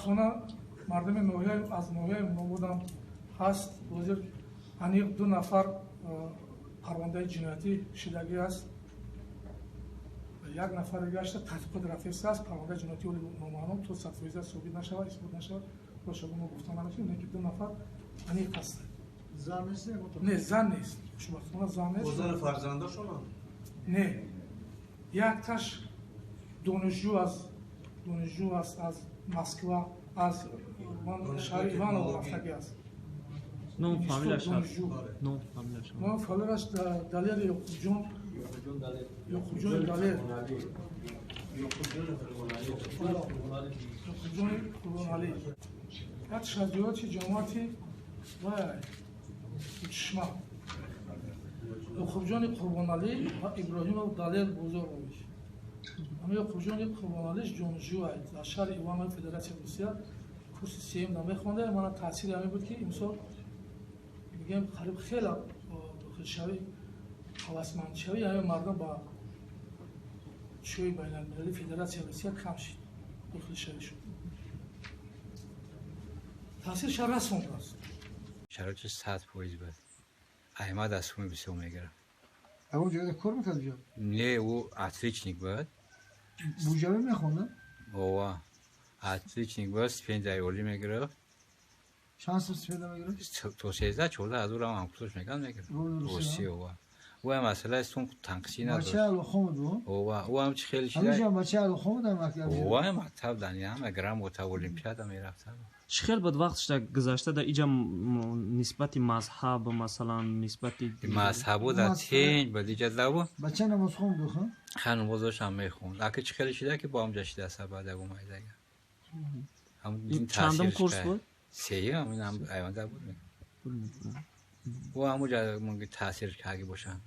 Хушбахтона, мардуми ноҳия, аз ноҳияи Мунободам ҳаст. Ҳозир аниқ ду нафар парвандаи ҷиноятӣ шидагӣ аст, як нафари гашта таҳқиқот рафтааст. Парвандаи ҷиноятӣ оли номаълум, то 100% собит нашавад, исбот нашавад, рошаба мо гуфта наметавонем, лекин ду нафар аниқ ҳастанд. Зан нест? Не, зан нест, хушбахтона, зан нест. Зани фарзандашонам? Не, якташ донишҷӯ аз донишҷӯ аст, аз Москва, аз шаҳри Иваново рафтагӣ аст. Ном, фамилияш? Донишҷӯ. Ном, фамилияш? Ном, фамилияш Далер Ёқубҷон, Ёқубҷони Далер, Ёқубҷони Қурбоналӣ, якташ аз деҳоти ҷамоати вай Чишма. Ёқубҷони Қурбоналӣ ва Иброҳимов Далер Бозорович. Ҳама Ёқубҷони Қурбоналиш донишҷӯ дар шаҳри Иваново, Федератсияи Русия, курси сеюм мехонда. Мана таъсири ҳамин буд, ки имсол мегӯем, қариб хеле дохилшавӣ, ҳавасмандшавии ҳамин мардум ба чӯи байналмилалии Федератсияи Русия кам шид, дохилшавӣ шуд, таъсирша расондааст. Шароити 100% буд. Аҳмад аз суми бисёр мегирифт. Ягон ҷойда кор мекард ҷо? Не, ӯ отличник буд. Буҷавӣ мехонда? Ова, отличник буд, стипендияи олӣ мегирифт. Чанд сум стипендия мегирифт? То 13-14 ҳазорам ҳамкурсош мекард, мегирифт. Русия? Ова, ӯ ҳам масъалаи сум танқисӣ надошт. Бачаи алохон буд ӯ? Ова, ӯ ҳам чи хеле шида. Ҳамиҷа бачаи алохон буд мактаб? Ова, мактаб дани ҳама грамота, олимпиада мерафта. Чӣ хел буд вақтш гузашта дар иҷа нисбати мазҳаб, масалан, нисбати Мазҳабо дар тинҷ буд иҷа даву. Бача намозхон буд, ха? Ха, намозошам мехонд. Аки чӣ хеле шида, ки бо ҳамҷа шида сабад омайдага. Чандум курс буд? Сеюм, ин айванда буд. Ӯ ҳамуҷа мумкин таъсир карги бошанд.